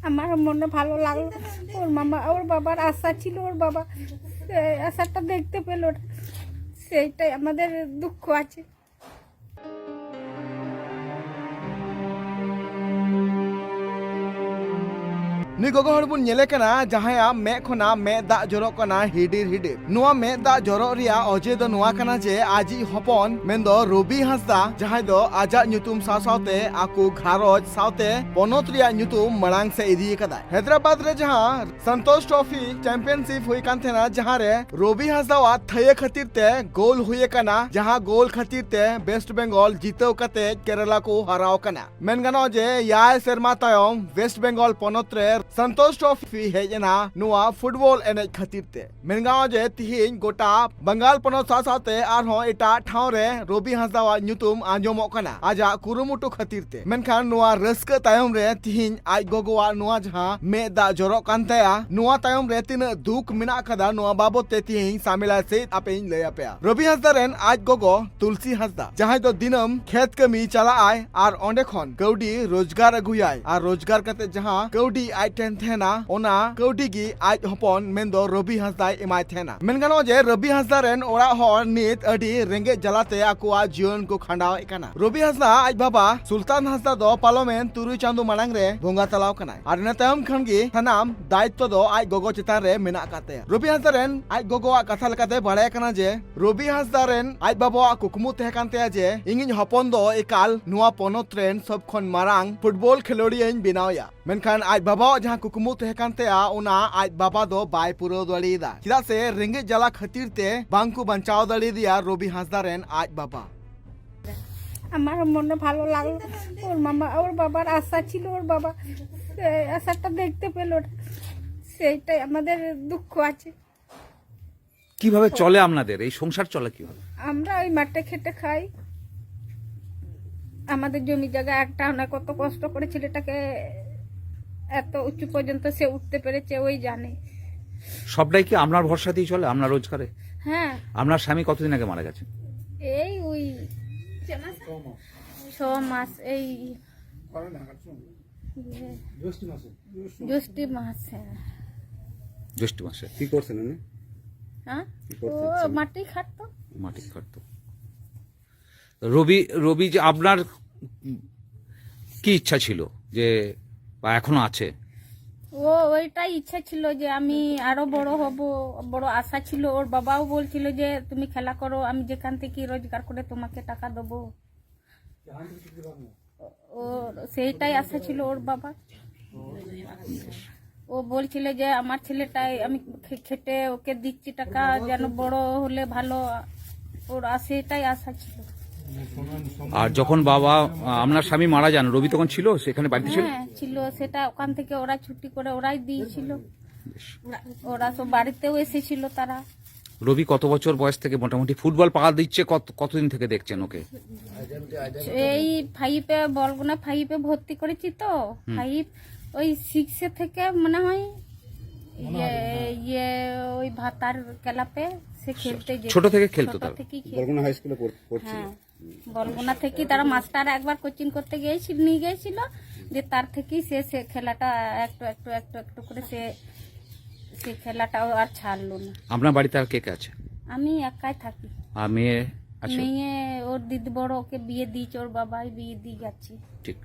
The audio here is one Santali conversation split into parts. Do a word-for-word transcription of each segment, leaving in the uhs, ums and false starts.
আমার মনে ভালো লাগলো। ওর মামা, ওর বাবার আশা ছিল, ওর বাবা সেই আশাটা দেখতে পেল না, সেইটাই আমাদের দুঃখ আছে। ᱱᱩᱭ ᱜᱚᱜᱚ ᱦᱚᱲ ᱵᱚᱱ ᱧᱮᱞᱮ ᱠᱟᱱᱟ, ᱡᱟᱦᱟᱸᱭᱟᱜ ᱢᱮᱫ ᱠᱷᱚᱱᱟᱜ ᱢᱮᱫ ᱫᱟᱜ ᱡᱚᱨᱚᱜ ᱠᱟᱱᱟ ᱦᱤᱰᱤᱨ ᱦᱤᱰᱤᱨ᱾ ᱱᱚᱣᱟ ᱢᱮᱫ ᱫᱟᱜ ᱡᱚᱨᱚᱜ ᱨᱮᱭᱟᱜ ᱚᱡᱮ ᱫᱚ ᱱᱚᱣᱟ ᱠᱟᱱᱟ ᱡᱮ ᱟᱡᱤᱡ ᱦᱚᱯᱚᱱ ᱢᱮᱱᱫᱚ ᱨᱚᱵᱤ ᱦᱟᱸᱥᱫᱟ, ᱡᱟᱦᱟᱸᱭ ᱫᱚ ᱟᱡᱟᱜ ᱧᱩᱛᱩᱢ ᱥᱟᱶ ᱥᱟᱶᱛᱮ ᱟᱠᱚ ᱜᱷᱟᱨᱚᱸᱡᱽ ᱥᱟᱶᱛᱮ ᱯᱚᱱᱚᱛ ᱨᱮᱭᱟᱜ ᱧᱩᱛᱩᱢ ᱢᱟᱲᱟᱝ ᱥᱮᱫ ᱤᱫᱤ ᱟᱠᱟᱫᱟᱭ᱾ ᱦᱟᱭᱫᱨᱟᱵᱟᱫ ᱨᱮ ᱡᱟᱦᱟᱸ ᱥᱚᱱᱛᱳᱥ ᱴᱨᱚᱯᱷᱤ ᱪᱟᱢᱯᱤᱭᱟᱱᱥᱤᱯ ᱦᱩᱭ ᱠᱟᱱ ᱛᱟᱦᱮᱱᱟ, ᱡᱟᱦᱟᱸ ᱨᱮ ᱨᱚᱵᱤ ᱦᱟᱸᱥᱫᱟᱣᱟᱜ ᱛᱷᱟᱹᱭᱟᱹ ᱠᱷᱟᱹᱛᱤᱨ ᱛᱮ ᱜᱳᱞ ᱦᱩᱭ ᱟᱠᱟᱱᱟ, ᱡᱟᱦᱟᱸ ᱜᱳᱞ ᱠᱷᱟᱹᱛᱤᱨ ᱛᱮ ᱣᱮᱥᱴ ᱵᱮᱝᱜᱚᱞ ᱡᱤᱛᱟᱹᱣ ᱠᱟᱛᱮ ᱠᱮᱨᱟᱞᱟ ᱠᱚ ᱦᱟᱨᱟᱣ ᱠᱟᱱᱟ᱾ ᱢᱮᱱ ᱜᱟᱱᱚᱜᱼᱟ ᱡᱮ ᱮᱭᱟᱭ ᱥᱮᱨᱢᱟ ᱛᱟᱭᱚᱢ ᱣᱮᱥᱴ ᱵᱮᱝᱜᱚᱞ ᱯᱚᱱᱚᱛ ᱨᱮ ᱥᱚᱱᱛᱳᱥ ᱴᱨᱚᱯᱷᱤ ᱦᱮᱡ ᱮᱱᱟ ᱱᱚᱣᱟ ᱯᱷᱩᱴᱵᱚᱞ ᱮᱱᱮᱡ ᱠᱷᱟᱹᱛᱤᱨ ᱛᱮ᱾ ᱢᱮᱱ ᱜᱟᱱᱚᱜᱼᱟ ᱡᱮ ᱛᱤᱦᱤᱧ ᱜᱚᱴᱟ ᱵᱟᱝᱜᱟᱞ ᱯᱚᱱᱚᱛ ᱥᱟᱶ ᱥᱟᱶᱛᱮ ᱟᱨᱦᱚᱸ ᱮᱴᱟᱜ ᱴᱷᱟᱶ ᱨᱮ ᱨᱚᱵᱤ ᱦᱟᱸᱥᱫᱟᱣᱟᱜ ᱧᱩᱛᱩᱢ ᱟᱸᱡᱚᱢᱚᱜ ᱠᱟᱱᱟ ᱟᱡᱟᱜ ᱠᱩᱨᱩᱢᱩᱴᱩ ᱠᱷᱟᱹᱛᱤᱨ ᱛᱮ᱾ ᱢᱮᱱᱠᱷᱟᱱ ᱱᱚᱣᱟ ᱨᱟᱹᱥᱠᱟᱹ ᱛᱟᱭᱚᱢ ᱨᱮ ᱛᱤᱦᱤᱧ ᱟᱡ ᱜᱚᱜᱚᱣᱟᱜ ᱱᱚᱣᱟ ᱡᱟᱦᱟᱸ ᱢᱮᱫ ᱫᱟᱜ ᱡᱚᱨᱚᱜ ᱠᱟᱱ ᱛᱟᱭᱟ, ᱱᱚᱣᱟ ᱛᱟᱭᱚᱢ ᱨᱮ ᱛᱤᱱᱟᱹᱜ ᱫᱩᱠ ᱢᱮᱱᱟᱜ ᱟᱠᱟᱫᱟ, ᱱᱚᱣᱟ ᱵᱟᱵᱚᱛ ᱛᱮ ᱛᱤᱦᱤᱧ ᱥᱟᱢᱮᱞᱟ ᱥᱮᱫ ᱟᱯᱮᱧ ᱞᱟᱹᱭ ᱟᱯᱮᱭᱟ᱾ ᱨᱚᱵᱤ ᱦᱟᱸᱥᱫᱟ ᱨᱮᱱ ᱟᱡ ᱜᱚᱜᱚ ᱛᱩᱞᱥᱤ ᱦᱟᱸᱥᱫᱟ, ᱡᱟᱦᱟᱸᱭ ᱫᱚ ᱫᱤᱱᱟᱹᱢ ᱠᱷᱮᱛ ᱠᱟᱹᱢᱤ ᱪᱟᱞᱟᱜ ᱟᱭ ᱟᱨ ᱚᱸᱰᱮ ᱠᱷᱚᱱ ᱠᱟᱹᱣᱰᱤ ᱨᱳᱡᱽᱜᱟᱨ ᱟᱹᱜᱩᱭᱟᱭ, ᱟᱨ ᱨᱳᱡᱽᱜᱟᱨ ᱠᱟᱛᱮ ᱡᱟᱦᱟᱸ ᱠᱟᱹᱣᱰᱤ ᱟᱡ ᱴᱷᱮᱱ ᱛᱟᱦᱮᱱᱟ, ᱚᱱᱟ ᱠᱟᱹᱣᱰᱤ ᱜᱮ ᱟᱡ ᱦᱚᱯᱚᱱ ᱢᱮᱱᱫᱚ ᱨᱚᱵᱤ ᱦᱟᱸᱥᱫᱟᱭ ᱮᱢᱟᱭ ᱛᱟᱦᱮᱱᱟ᱾ ᱢᱮᱱ ᱜᱟᱱᱚᱜᱼᱟ ᱡᱮ ᱨᱚᱵᱤ ᱦᱟᱸᱥᱫᱟ ᱨᱮᱱ ᱚᱲᱟᱜ ᱦᱚᱲ ᱱᱤᱛ ᱟᱹᱰᱤ ᱨᱮᱸᱜᱮᱡ ᱡᱟᱞᱟᱛᱮ ᱟᱠᱚᱣᱟᱜ ᱡᱤᱭᱚᱱ ᱠᱚ ᱠᱷᱟᱸᱰᱟᱣᱮᱫ ᱠᱟᱱᱟ᱾ ᱨᱚᱵᱤ ᱦᱟᱸᱥᱫᱟ ᱟᱡ ᱵᱟᱵᱟ ᱥᱩᱞᱛᱟᱱ ᱦᱟᱸᱥᱫᱟ ᱫᱚ ᱯᱟᱨᱚᱢᱮᱱ ᱛᱩᱨᱩᱭ ᱪᱟᱸᱫᱚ ᱢᱟᱲᱟᱝ ᱨᱮ ᱵᱚᱸᱜᱟ ᱛᱟᱞᱟᱣ ᱠᱟᱱᱟᱭ, ᱟᱨ ᱤᱱᱟᱹ ᱛᱟᱭᱚᱢ ᱠᱷᱚᱱ ᱜᱮ ᱥᱟᱱᱟᱢ ᱫᱟᱭᱤᱛᱛᱚ ᱫᱚ ᱟᱡ ᱜᱚᱜᱚ ᱪᱮᱛᱟᱱ ᱨᱮ ᱢᱮᱱᱟᱜ ᱟᱠᱟᱫ ᱛᱟᱭᱟ᱾ ᱨᱚᱵᱤ ᱦᱟᱸᱥᱫᱟ ᱨᱮᱱ ᱟᱡ ᱜᱚᱜᱚᱣᱟᱜ ᱠᱟᱛᱷᱟ ᱞᱮᱠᱟᱛᱮ ᱵᱟᱲᱟᱭ ᱠᱟᱱᱟ ᱡᱮ ᱨᱚᱵᱤ ᱦᱟᱸᱥᱫᱟ ᱨᱮᱱ ᱟᱡ ᱵᱟᱵᱟᱣᱟᱜ ᱠᱩᱠᱢᱩ ᱛᱟᱦᱮᱸ ᱠᱟᱱ ᱛᱟᱭᱟ ᱡᱮ ᱤᱧᱤᱡ ᱦᱚᱯᱚᱱ ᱫᱚ ᱮᱠᱟᱞ ᱱᱚᱣᱟ ᱯᱚᱱᱚᱛ ᱨᱮᱱ ᱥᱚᱵ ᱠᱷᱚᱱ ᱢᱟᱨᱟᱝ ᱯᱷᱩᱴᱵᱚᱞ ᱠᱷᱮᱞᱳᱰᱤᱭᱟᱹᱧ ᱵᱮᱱᱟᱣᱮᱭᱟ᱾ ᱢᱮᱱᱠᱷᱟᱱ ᱟᱡ ᱵᱟᱵᱟᱣᱟᱜ ᱡᱟᱦᱟᱸ ᱠᱩᱠᱢᱩ ᱛᱟᱦᱮᱸ ᱠᱟᱱ ᱛᱟᱭᱟ, ᱚᱱᱟ ᱟᱡ ᱵᱟᱵᱟ ᱫᱚ ᱵᱟᱭ ᱯᱩᱨᱟᱹᱣ ᱫᱟᱲᱮᱭᱟᱫᱟ᱾ ᱪᱮᱫᱟᱜ ᱥᱮ ᱨᱮᱸᱜᱮᱡ ᱡᱟᱞᱟ ᱠᱷᱟᱹᱛᱤᱨ ᱛᱮ ᱵᱟᱝ ᱠᱚ ᱵᱟᱧᱪᱟᱣ ᱫᱟᱲᱮᱭᱟᱫᱮᱭᱟ ᱨᱚᱵᱤ ᱦᱟᱸᱥᱫᱟ ᱨᱮᱱ ᱟᱡ ᱵᱟᱵᱟ᱾ আমার মনে ভালো লাগলো। ওর মামা, ওর বাবার আশা ছিল, ওর বাবা সেই আশাটা দেখতে পেল না, সেইটাই আমাদের দুঃখ আছে। কিভাবে চলে আপনাদের এই সংসার? চলে কিভাবে? আমরা ওই মাঠে খেটে খাই, আমাদের জমি জায়গা একটা না, কত কষ্ট করে ছেলেটাকে এত উঁচু পর্যন্ত সে উঠতে পেরেছে ওই জানে। সবটাই কি আপনার ভরসাতেই চলে, আপনার রোজগারে? হ্যাঁ। আপনার স্বামী কতদিন আগে মারা গেছেন? এই ওই ছ মাস, এই। জ্যৈষ্ঠ মাসে। জ্যৈষ্ঠ মাসে। জ্যৈষ্ঠ মাসে। কি করছেন উনি? হ্যাঁ? কি করছেন? ও মাটি কাটতো। মাটি কাটতো। রবি, রবি, যে আপনার কি ইচ্ছা ছিল, যে, বা এখনো আছে? ও ওইটাই ইচ্ছা ছিল যে আমি আরো বড় হব, বড় আশা ছিল। ওর বাবাও বলছিল যে তুমি খেলা করো, আমি যেখান থেকে রোজগার করে তোমাকে টাকা দেবো। ও সেইটাই আশা ছিল ওর বাবা। ও বলছিল যে আমার ছেলেটাই আমি খে- খেটে ওকে দিচ্ছি টাকা, যেন বড় হলে ভালো, ওর আ- সেটাই আশা ছিল। আর যখন বাবা, আহ, আপনার স্বামী মারা যান, রবি তখন ছিল সেখানে, বাড়িতে ছিল? হ্যাঁ ছিল, সেটা ওখান থেকে ওরা ছুটি করে ওরাই দিয়েছিল। বেশ। ওরা সব বাড়িতেও এসেছিল তারা। রবি কত বছর বয়স থেকে মোটামুটি ফুটবল পা দিচ্ছে? কত, কতদিন থেকে দেখছেন ওকে? এই ফাইভে, বলগুনা ফাইভে ভর্তি করেছি তো। ফাইভ, ওই সিক্সে থেকে মনে হয় ইয়ে ইয়ে ওই ভাতার ক্লাবে সে খেলতে যেত। ছোট থেকে খেলতো তাহলে? থেকেই খেলতো। বলগুনা হাই স্কুলে পড়- পড়ছিল। হ্যাঁ, বলগুনা থেকে তারা মাস্টার একবার কোচিং করতে গিয়েছিল, নিয়ে গিয়েছিল, যে তার থেকেই সে সে খেলাটা একটু একটু একটু একটু করে সে সে খেলাটা ও আর ছাড়লো না। আপনার বাড়িতে আর কে কে আছে? আমি একাই থাকি। আর মেয়ে আছে? মেয়ে ওর দিদি বড়, ওকে বিয়ে দিয়েছে, ওর বাবাই বিয়ে দিয়ে গেছে। ঠিক।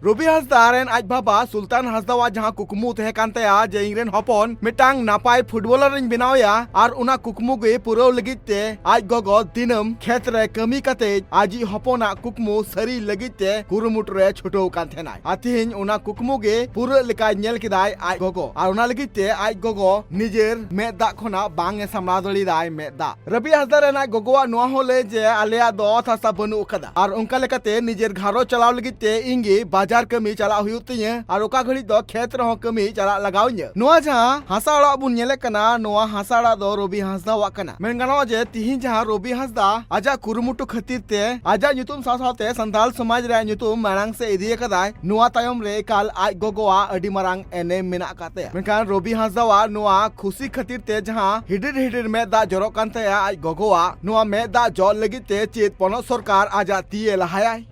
ᱨᱚᱵᱤ ᱦᱟᱸᱥᱫᱟ ᱨᱮᱱ ᱟᱡ ᱵᱟᱵᱟ ᱥᱩᱞᱛᱟᱱ ᱦᱟᱸᱥᱫᱟᱣᱟᱜ ᱡᱟᱦᱟᱸ ᱠᱩᱠᱢᱩ ᱛᱟᱦᱮᱸ ᱠᱟᱱ ᱛᱟᱭᱟ ᱡᱮ ᱤᱧ ᱨᱮᱱ ᱦᱚᱯᱚᱱ ᱢᱤᱫᱴᱟᱝ ᱱᱟᱯᱟᱭ ᱯᱷᱩᱴᱵᱚᱞᱟᱨ ᱤᱧ ᱵᱮᱱᱟᱣᱮᱭᱟ, ᱟᱨ ᱚᱱᱟ ᱠᱩᱠᱢᱩ ᱜᱮ ᱯᱩᱨᱟᱹᱣ ᱞᱟᱹᱜᱤᱫ ᱛᱮ ᱟᱡ ᱜᱚᱜᱚ ᱫᱤᱱᱟᱹᱢ ᱠᱷᱮᱛ ᱨᱮ ᱠᱟᱹᱢᱤ ᱠᱟᱛᱮ ᱟᱡᱤᱡ ᱦᱚᱯᱚᱱᱟᱜ ᱠᱩᱠᱢᱩ ᱥᱟᱹᱨᱤ ᱞᱟᱹᱜᱤᱫ ᱛᱮ ᱠᱩᱨᱩᱢᱩᱴᱩ ᱨᱮ ᱪᱷᱩᱴᱟᱹᱣ ᱠᱟᱱ ᱛᱟᱦᱮᱱᱟᱭ᱾ ᱟᱨ ᱛᱮᱦᱮᱧ ᱚᱱᱟ ᱠᱩᱠᱢᱩ ᱜᱮ ᱯᱩᱨᱟᱹᱜ ᱞᱮᱠᱟᱭ ᱧᱮᱞ ᱠᱮᱫᱟᱭ ᱟᱡ ᱜᱚᱜᱚ, ᱟᱨ ᱚᱱᱟ ᱞᱟᱹᱜᱤᱫ ᱛᱮ ᱟᱡ ᱜᱚᱜᱚ ᱱᱤᱡᱮᱨ ᱢᱮᱫ ᱫᱟᱜ ᱠᱷᱚᱱᱟᱜ ᱵᱟᱝ ᱮ ᱥᱟᱢᱲᱟᱣ ᱫᱟᱲᱮᱭᱟᱫᱟᱭ ᱢᱮᱫ ᱫᱟᱜ᱾ ᱨᱚᱵᱤ ᱦᱟᱸᱥᱫᱟ ᱨᱮᱱ ᱟᱡ ᱜᱚᱜᱚᱣᱟᱜ ᱱᱚᱣᱟ ᱦᱚᱸ ᱞᱟᱹᱭ ᱡᱮ ᱟᱞᱮᱭᱟᱜ ᱫᱚ ᱚᱛ ᱦᱟᱥᱟ ᱵᱟᱹᱱᱩᱜ ᱟᱠᱟᱫᱟ, ᱟᱨ ᱚᱱᱠᱟ ᱞᱮᱠᱟᱛᱮ ᱱᱤᱡᱮᱨ ᱜᱷᱟᱨᱚᱸᱡᱽ ᱪᱟᱞᱟᱣ ᱞᱟᱹᱜᱤᱫ ᱛᱮ ᱤᱧ ᱜᱮ ᱵᱟᱡᱟᱨ ᱠᱟᱹᱢᱤ ᱪᱟᱞᱟᱜ ᱦᱩᱭᱩᱜ ᱛᱤᱧᱟᱹ, ᱟᱨ ᱚᱠᱟ ᱜᱷᱟᱹᱲᱤᱡ ᱫᱚ ᱠᱷᱮᱛ ᱨᱮᱦᱚᱸ ᱠᱟᱹᱢᱤ ᱪᱟᱞᱟᱜ ᱞᱟᱜᱟᱣ ᱤᱧᱟᱹ᱾ ᱱᱚᱣᱟ ᱡᱟᱦᱟᱸ ᱦᱟᱥᱟ ᱚᱲᱟᱜ ᱵᱚᱱ ᱧᱮᱞᱮᱫ ᱠᱟᱱᱟ, ᱱᱚᱣᱟ ᱦᱟᱥᱟ ᱚᱲᱟᱜ ᱫᱚ ᱨᱚᱵᱤ ᱦᱟᱸᱥᱫᱟᱣᱟᱜ ᱠᱟᱱᱟ᱾ ᱢᱮᱱ ᱜᱟᱱᱚᱜᱼᱟ ᱡᱮ ᱛᱤᱦᱤᱧ ᱡᱟᱦᱟᱸ ᱨᱚᱵᱤ ᱦᱟᱸᱥᱫᱟ ᱟᱡᱟᱜ ᱠᱩᱨᱩᱢᱩᱴᱩ ᱠᱷᱟᱹᱛᱤᱨ ᱛᱮ ᱟᱡᱟᱜ ᱧᱩᱛᱩᱢ ᱥᱟᱶ ᱥᱟᱶᱛᱮ ᱥᱟᱱᱛᱟᱲ ᱥᱚᱢᱟᱡᱽ ᱨᱮᱭᱟᱜ ᱧᱩᱛᱩᱢ ᱢᱟᱲᱟᱝ ᱥᱮᱫ ᱤᱫᱤ ᱟᱠᱟᱫᱟᱭ, ᱱᱚᱣᱟ ᱛᱟᱭᱚᱢ ᱨᱮ ᱮᱠᱟᱞ ᱟᱡ ᱜᱚᱜᱚᱣᱟᱜ ᱟᱹᱰᱤ ᱢᱟᱨᱟᱝ ᱮᱱᱮᱢ ᱢᱮᱱᱟᱜ ᱟᱠᱟᱫ ᱛᱟᱭᱟ᱾ ᱢᱮᱱᱠᱷᱟᱱ ᱨᱚᱵᱤ ᱦᱟᱸᱥᱫᱟᱣᱟᱜ ᱱᱚᱣᱟ ᱠᱷᱩᱥᱤ ᱠᱷᱟᱹᱛᱤᱨ ᱛᱮ ᱡᱟᱦᱟᱸ ᱦᱤᱰᱤᱨ ᱦᱤᱰᱤᱨ ᱢᱮᱫ ᱫᱟᱜ ᱡᱚᱨᱚᱜ ᱠᱟᱱ ᱛᱟᱭᱟ ᱟᱡ ᱜᱚᱜᱚᱣᱟᱜ, ᱱᱚᱣᱟ ᱢᱮᱫ ᱫᱟᱜ ᱡᱚᱜ ᱞᱟᱹᱜᱤᱫ ᱛᱮ ᱪᱮᱫ ᱯᱚᱱᱚᱛ ᱥᱚᱨᱠᱟᱨ ᱟᱡᱟᱜ ᱛᱤ ᱮ ᱞᱟᱦᱟᱭᱟᱭ?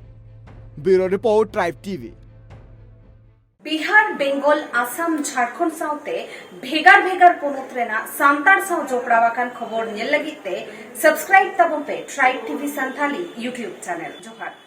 Bureau report, tribe TV. Bihar, Bengal, Assam, Jharkhand ᱥᱟᱶᱛᱮ ᱵᱷᱮᱜᱟᱨ ᱵᱷᱮᱜᱟᱨ ᱯᱚᱱᱚᱛ ᱨᱮᱱᱟᱜ ᱥᱟᱱᱛᱟᱲ ᱥᱟᱶ ᱡᱚᱯᱲᱟᱣ ᱟᱠᱟᱱ ᱠᱷᱚᱵᱚᱨ ᱧᱮᱞ ᱞᱟᱹᱜᱤᱫ ᱛᱮ subscribe ᱛᱟᱵᱚᱱ ᱯᱮ Tribe T V Santali YouTube channel. ᱡᱚᱦᱟᱨ᱾